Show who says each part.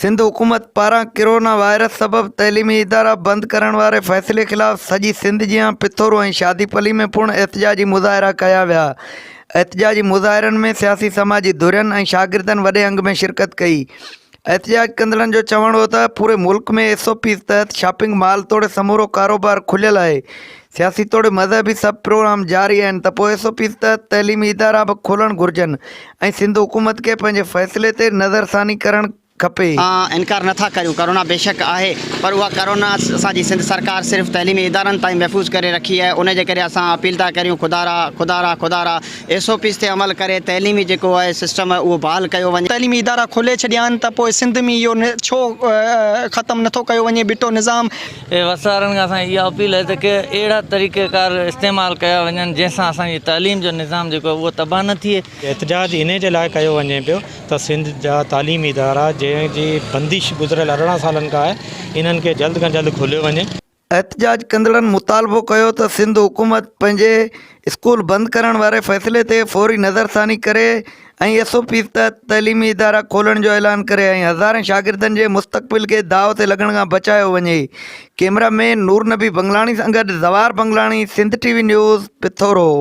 Speaker 1: سنڌ حڪومت پاران corona virus سبب تعليمي ادارا بند ڪرڻ واري فيصلي خلاف سڄي سنڌ جيان پٿورو ۽ شادي پلي ۾ پڻ احتجاجي مظاهرا ڪيا ويا. احتجاجي مظاهرن ۾ سياسي سماجي ڌرين ۽ شاگردن وڏي انگ ۾ شرڪت ڪئي. احتجاج ڪندڙن جو چوڻ هو ته پوري ملڪ ۾ ايس او پيز تحت شاپنگ مال توڙي سمورو ڪاروبار کليل آهي، سياسي توڙي مذهبي سڀ پروگرام جاري آهن ته پوء ايس او پيز تحت تعليمي ادارا به کولڻ گهرجن ۽ سنڌ حڪومت کي پنهنجي فيصلي تي نظرثاني ڪرڻ کپي.
Speaker 2: انڪار نه ٿا ڪريون ڪرونا بيشڪ آهي پر اها ڪرونا اسان جي سنڌ سرڪار صرف تعليمي ادارن تائين محفوظ ڪري رکي آهي ان جي ڪري اسان اپيل ٿا ڪريون خدارا خدارا خدارا ايس او پيز تي عمل ڪري تعليمي جيڪو آهي سسٽم اهو بحال ڪيو وڃي.
Speaker 3: تعليمي ادارا کولي ڇڏيا آهن ته پوء سنڌ ۾ اهو ڇو ختم نه ٿو ڪيو وڃي ٻٽو نظام.
Speaker 4: وس وارن کان اسان جي اها اپيل آهي ته ڪي اهڙا طريقيڪار استعمال ڪيا وڃن جنهن سان اسان جي تعليم جو نظام جيڪو آهي اهو تباهه نه ٿئي.
Speaker 5: احتجاج انهي جي لاء ڪيو وڃي پيو ته سنڌ جا تعليمي ادارا جنهن جي بندش گذريل 18 سالن کان آهي انهن کي جلد کان جلد کوليو وڃي.
Speaker 1: احتجاج ڪندڙن مطالبو ڪيو ته سنڌ حڪومت پنهنجي اسڪول بند ڪرڻ واري فيصلي تي فوري نظرثاني ڪري ۽ ايس او پيز تحت تعليمي ادارا کولڻ جو اعلان ڪري ۽ هزارين شاگردن جي مستقبل کي داء تي لڳڻ کان بچايو وڃي ڪئميرا مين نور نبي بنگلاڻي سان گڏ Zawar Banglani Sindh T V news Pithoro.